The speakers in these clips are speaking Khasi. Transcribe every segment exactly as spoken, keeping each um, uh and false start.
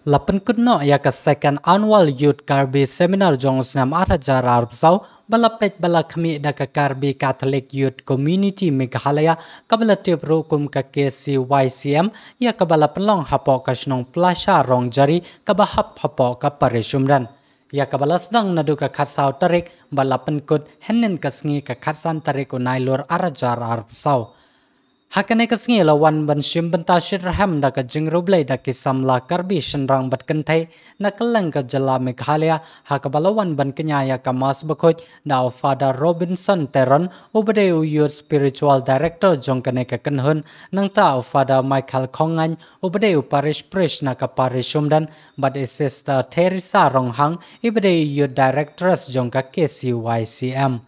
La pynkut noh ïa ka Second Annual Youth Karbi Seminar jong u snem ar hajar arphew saw, ba la peit ba la khmih da ka Karbi Catholic Youth Community Meghalaya, kaba la tip ruh kum ka K C Y C M, ïa kaba la pynlong hapoh ka shnong Plasha Rongjari, kaba hap hapoh ka Parish Umden. Ïa kaba la sdang naduh ka khatsaw tarik, bad la pynkut hynnin ka sngi ka khatsan tarik u Nailur ar hajar arphew saw. Ha kane ka sngi la wan ban shim bynta shitrhem da ka jingriewblei da ki samla Karbi shynrang bad kynthei na kylleng ka jylla Meghalaya, ha kaba la wan ban kñia ïa ka Mass Bakhuid da u Father Robinson Teron, uba dei u Youth Spiritual Director jong kane ka kynhun, nangta u Father Michael Khongaiñ, uba dei u Parish Priest na ka Parish Umden, bad i Sister Theresa Ronghang, iba dei i Youth Directress jong ka K C Y C M.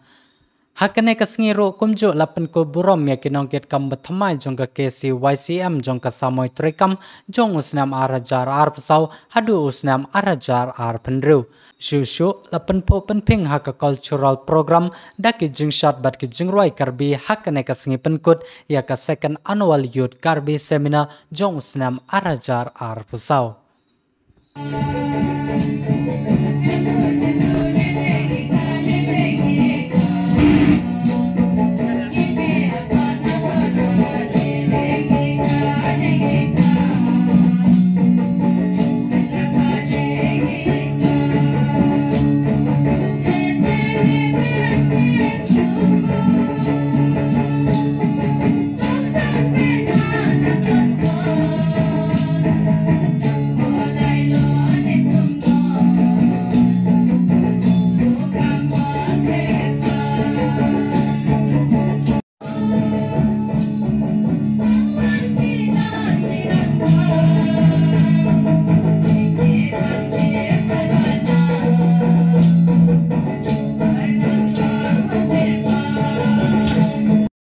Ha kane ka sngi ruh kumjuh la pynkut burom ïa ki nongkitkam bathymmai jong ka K C Y C M jong ka samoi treikam jong u snem ar hajar arphew saw haduh u snem ar hajar arphew hynriew. Shuh shuh la pynphuh pynphieng ha ka cultural program da ki jingshad bad ki jingrwai Karbi ha kane ka sngi pynkut ïa ka Second Annual Youth Karbi Seminar jong u snem ar hajar arphew saw.